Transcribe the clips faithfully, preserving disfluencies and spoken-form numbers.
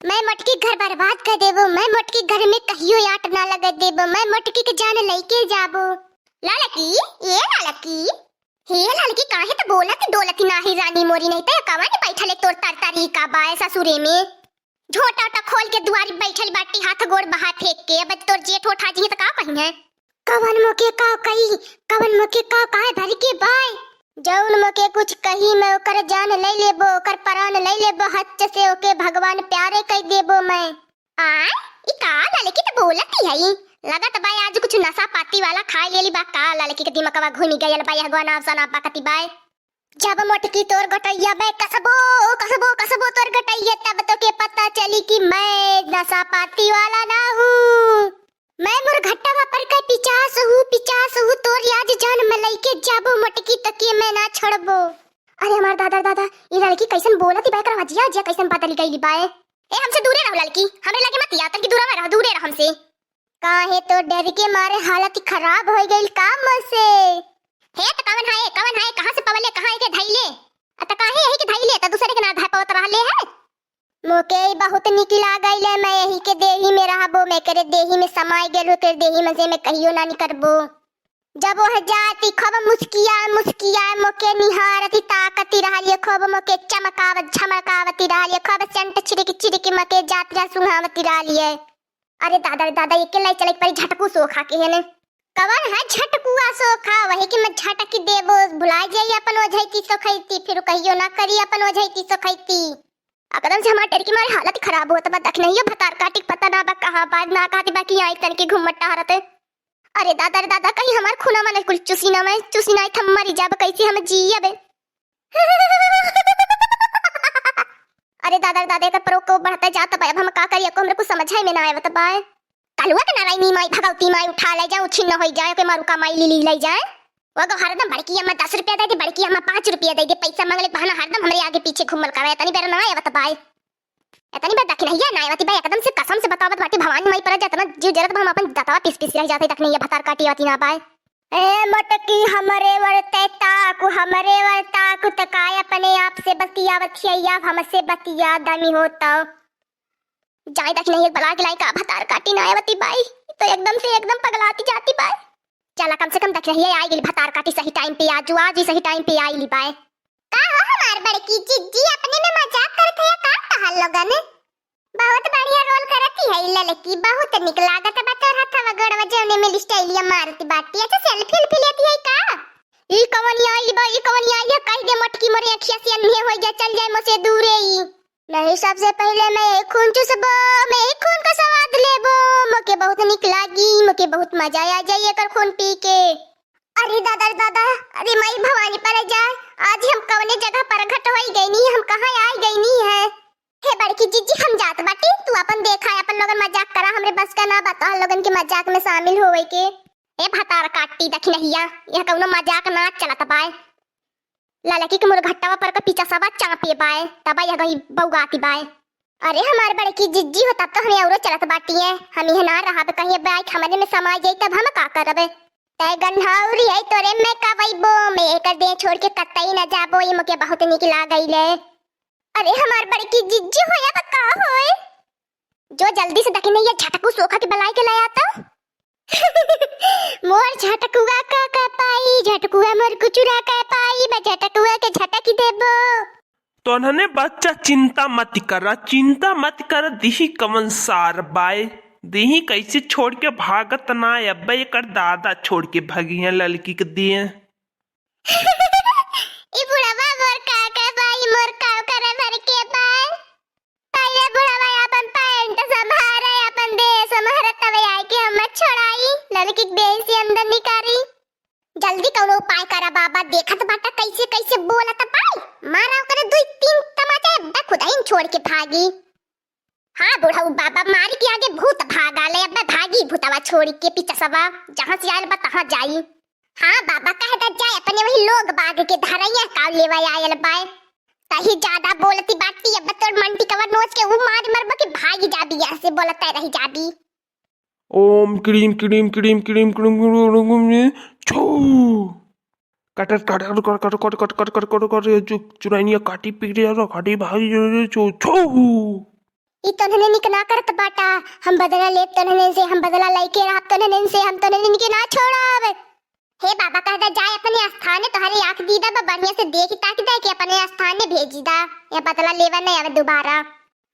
मैं मोटकी घर बर्बाद कर देबो, मैं मोटकी घर में कहियो आट ना लगे देबो, मैं मोटकी के जान लइके जाबो। ललकी, ए ललकी, हे ललकी, काहे त बोलत डोलत नाही रानी मोरी, नहीं त कवन बैठल है तोर तरतरी का बाय ससुरे में। झोटा ओटा खोल के दुआरी बैठल बाटी, हाथ गोड़ बाहर फेंक के। अब तोर जेठ ओठा जी त का कही है? कवन मोके का कही, कवन मोके का काहे भर के बाय? जौन मोके कुछ कही, मैं ओकर जान ले लेबो, ओकर प्राण ले लेबो, हच्च से ओके भगवान प्यारे कह देबो मैं। आय, ई का ललकी त बोलत ही है? लगत बा आज कुछ नशा पाती वाला खाए लेली बा का? ललकी के दिमकवा घूमी गयल बा, यह गोना अफसाना बा कती बाय। जब मोटकी तोर गटैया बे कसबो, कसबो, कसबो तोर गटैया, तब तोके पता चली कि मैं नशा पाती वाला ना हूँ। मैं मुरघट्टा पर के पिचास हूँ, पिचास हूँ, तोर आज जान में लइके जाबो मोटकी तके मैं ना छोड़बो। अरे हमार दादा, दादा, ई लड़की कैसन बोलत ही बा, एकर हजिया, हजिया कैसन बदल गइली बा। ए, हमसे दूरे रहो लड़की, हमरे लगे मत आ, तनकी दूरा में रहो, दूरे रहो हमसे। काहे तो डर के मारे हालत खराब हो गइल का मोसे? हे त कवन है, कवन है, कहाँ से पवले, कहाँ एके धैले? अ त काहे यही के धैले, त दूसरे के ना धै पवत रहले है? मोके ई बहुत निक लागैले, मैं यही के देही में रहबो, मैं करे देही में समाय गेल हो, करे देही में से मैं कहियो ना निकरबो। जब वह जाती खूब मुस्किया, मुस्किया मोके निहारती ताकती रहलिए, खूब मोके चमकावत, झमकावती रहलिए, खूब सेंट छिड़की, छिड़की मोके जात रह सुंघावती रहलिए। अरे दादा रे दादा, एके लाई चले के परी झटकू सोखा के हेने। कवन है झटकुआ सोखा? वही के मैं झटकी देबो, भुला जाई अपन ओझैती सोखैती, फिर कहियो ना करी अपन ओझैती सोखैती। एकदम से हमार डर के मारे हालत खराब होत बा। दखिनहिया भतार काटी के पता ना बा कहाँ बा, ना कहती बा कि आई तनकी घूमत टहरत। अरे दादा रे दादा, कहीं हमार खूना में कुल चूसी ना, मैं चूसी ना, हम मरी जाब, कैसे हम जियब? अरे दादा रे दादा, एकर प्रकोप बढ़ता जात बा, अब हम का करी, एको हमरे कुछ समझे में ना आवत बा। कलुआ के नारायणी माई, भगवती माई उठा ले जाए, उछिन्न हो जाए, ओके मारू का माई लीली ले जाए। वो को हरदम बड़की अम्मा दस रुपया दे दे, बड़की अम्मा पाँच रुपया दे दे, पैसा मांगले के बहाना हरदम हमरे आगे पीछे घूमल करे, तनी बेर ना आवत बा। इतनी बार दखिनहिया ना आवती बा, एकदम से कसम से बतावत बाटी भवानी माई पर, जितना जीव जरत बा, हम अपन दतवा पीस पीस रह जाते दखिनहिया भतार काटी आवती ना बाय। ए मोटकी, हमरे वर ते ताकू, हमरे वर ताकू, त काय अपने आप से बतियावत हिया, हमसे बतिया दमी हो तो। जाए दखिनहिया बला के लाई का भतार काटी ना आवती बाई, तो एकदम से एकदम पगलाती जाती बाई। चला कम से कम दखिनहिया आई गेली भतार काटी सही टाइम पे, आजू आज ही सही टाइम पे आई ली बाय। का हो हमार बड़की जिज्जी, अपने में मजाक करत है का तहार लोगन? बहुत बढ़िया रोल करती है ललकी, बहुत निक लागत बा तोर हथवा गोड़वा जौने में स्टाइलिया मारती बाटी। अच्छा सेल्फी उल्फी लेती है का? ई कवन आइल बा, ई कवन आइल है? कह दे मोटकी मोरे अखिया से अन्हे हो जा, चल जाए मोसे दूरे ई। नहीं, सबसे पहले मैं यही खून चूसबो, मैं यही खून का स्वाद लेबो। मोके बहुत निक लागी, मोके बहुत मजा आ जाई एकर खून पी के। अरे दादा रे दादा, अरे माई भवानी पर जा, आज हम कवने जगह प्रगट होई गईनी, हम कहाँ आई गईनी है। हे बड़की जिज्जी, हम जात बाटी, तू अपन देखा, अपन लोगन मजाक करा, हमरे बस का ना बा तोहर लोगन के मजाक में शामिल होवे के। ए भतार काटी दखिनहिया, यह कौनो मजाक ना चलत बाय। ललकी के मुरघट्टवा पर के पिचसवा चापे बाय, तब यह गई बउगाती बाय। अरे हमार बड़की जिज्जी हो, तब तो हमें औरो चलत बाटी है, हम यह ना रहब, कहीं बाय हमरे में समा जाई तब हम का करबे? तै गन्हौरी है, तोरे में का वैबो, मैं एकर देह छोड़ के कतई न जाबो, ई मोके बहुत निक लागैले। अरे हमार बड़की जिज्जी होया बा का होए? जो जल्दी से दखिनहिया झटकू सोखा के बलाई के लाया तो। मोर झटकुआ का का पाई, झटकुआ मोर कुचुरा का पाई, मैं झटकुआ के झटक देबो। तोन्हने बच्चा चिंता मत करा, चिंता मत कर, दिही कवन सार बाय, दिही कैसे छोड़ के भागत ना, अब्बे एकर दादा छोड़ के भगिया ललकी के दिए। ई बुढ़वा मोर का के बाई, मोर का करे भर के बाय। पहले बुढ़वा अपन पैंट संभारे, अपन देह संभारे, तब आए के हम छोड़ाई। लड़की के देह से अंदर निकारी। जल्दी कौनो उपाय करा बाबा, देखत बाटा कैसे कैसे बोलत बाई। मारा ओकरे दुई तीन तमाचा, अब्बे खुदाइन छोड़ के भागी। हाँ बुढ़ऊ बाबा, मारी के आगे भूत भागा ले, अब्बे भागी भूतवा छोड़ के पिचसवा, जहाँ से आयल बा तहाँ जाई। हाँ बाबा, कह द जाए अपने वही लोग बाग के धरैया का लेवा आयल बाय। तही ज्यादा बोलती बाटी, अब तोर मंडी कवर नोच के ऊ मार मरबा के भागी जाबी, यहाँ से बोलते रही जाबी। ओम cream cream cream cream cream cream cream छो। Cutter cutter cut cut cut cut cut cut cut cut, ये जो चुराइनिया काटी पीटे और काटी भागी जो छो छो। ई तोन्हने निक ना करत बाटा। हम बदला लेब तोन्हने से, हम बदला लइके रहब तोन्हने से, हम तोन्हने के ना छोड़ब। हे बाबा, कह दे जाए अपने स्थाने, तोहरे आँख दीदा बा, बढ़िया से देखी ताकि दे के अपने स्थाने भेजी दा। ये बदला लेवा नहीं आवे दोबारा।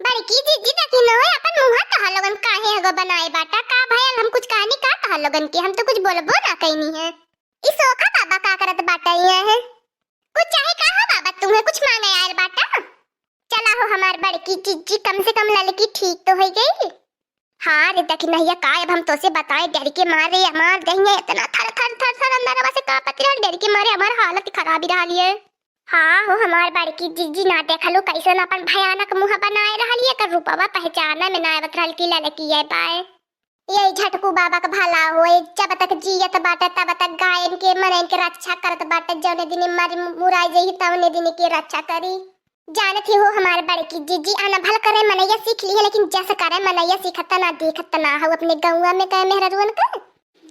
बड़की जिज्जी, देखी न हो, अपन मुँह तोहर लोगन काहे हगो बनाए बाटा? का भयल? हम कुछ कहनी का तोहर लोगन के? हम तो कुछ बोलबो ना कइनी है। ई सोखा बाबा का करत बाटा यहाँ है? कुछ चाहे का हो बाबा, तुम्हें कुछ मांगे आयल बाटा? चला हो हमार बड़की जिज्जी, कम से कम ललकी ठीक तो होइ गई। हाँ रे दखिनहिया, का अब हम तोसे बताए, डर के मारे हमार दहिया इतना थर थर थर थर अंदरवा से कांपत रहल, डर के मारे हमार हालत खराब ही रहलिए। हाँ हो हमार बड़की जिज्जी, ना देखलू कैसन अपन भयानक मुँह बनाए रहलिए, एकर रूपवा पहचाना में ना आवत रहल कि ललकी है बाय। यही झटकू बाबा का भला होए, जब तक जियत बाटे तब तक गायन के मनइन के रक्षा करत बाटे, जौने दिन मर मुराई जइही तौने दिन के रक्षा करी। जानत ही हो हमार बड़की जिज्जी, अनभल करे मनैया सीख ली है, लेकिन जस करे मनैया सीखत ना देखत ना हो अपने गौवा में कहे मेहररुअन का।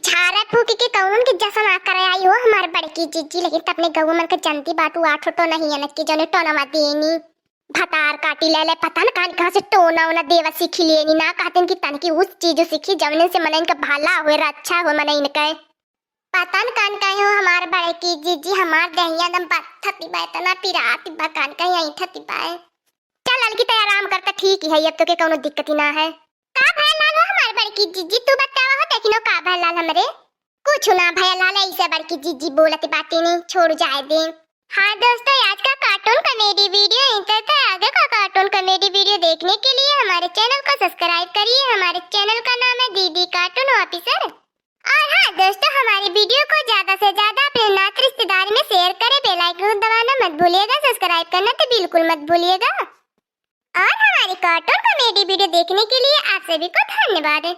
झाड़ा फूक के कौन के जस ना करे आई हो हमार बड़की जिज्जी, लेकिन त अपने गौवा मन के जनती बाटू आठ ठो नहीं अनक के जौने टोनवा देनी। भतार काटी ले ले, पता न कान कहाँ से टोना ओना देवा सीखी लेनी ना, कहते कि तनकी उस चीज सीखी जौने से मनइन का भला होए, रक्षा हो मनइन के। पता न कान कहे हो हमार बड़की जिज्जी, हमार दहिया दम बत्थती बा, इतना पिराती बा, कान कहे ऐठती बा। चल ललकी, तै आराम कर, त ठीक ही है, अब तो के कौनो दिक्कत ही ना है। का भयल लाल हो हमार बड़की जिज्जी, तू बतावा हो, देखिनो का भयल लाल हमरे? कुछ ना भयल लाल, ऐसे बड़की जिज्जी बोलत बाटी नहीं, छोड़ जाए दे। हाँ दोस्तों, आज का कार्टून कॉमेडी वीडियो यहीं तक है। आगे का कार्टून कॉमेडी वीडियो देखने के लिए हमारे चैनल को सब्सक्राइब करिए। हमारे चैनल का नाम है दीदी कार्टून ऑफिसर। और हाँ दोस्तों, हमारी वीडियो को ज्यादा से ज्यादा अपने नात रिश्तेदार में शेयर करें, बेल आइकन दबाना मत भूलिएगा, सब्सक्राइब करना तो बिल्कुल मत भूलिएगा। और हमारी कार्टून कॉमेडी वीडियो देखने के लिए आप सभी को धन्यवाद।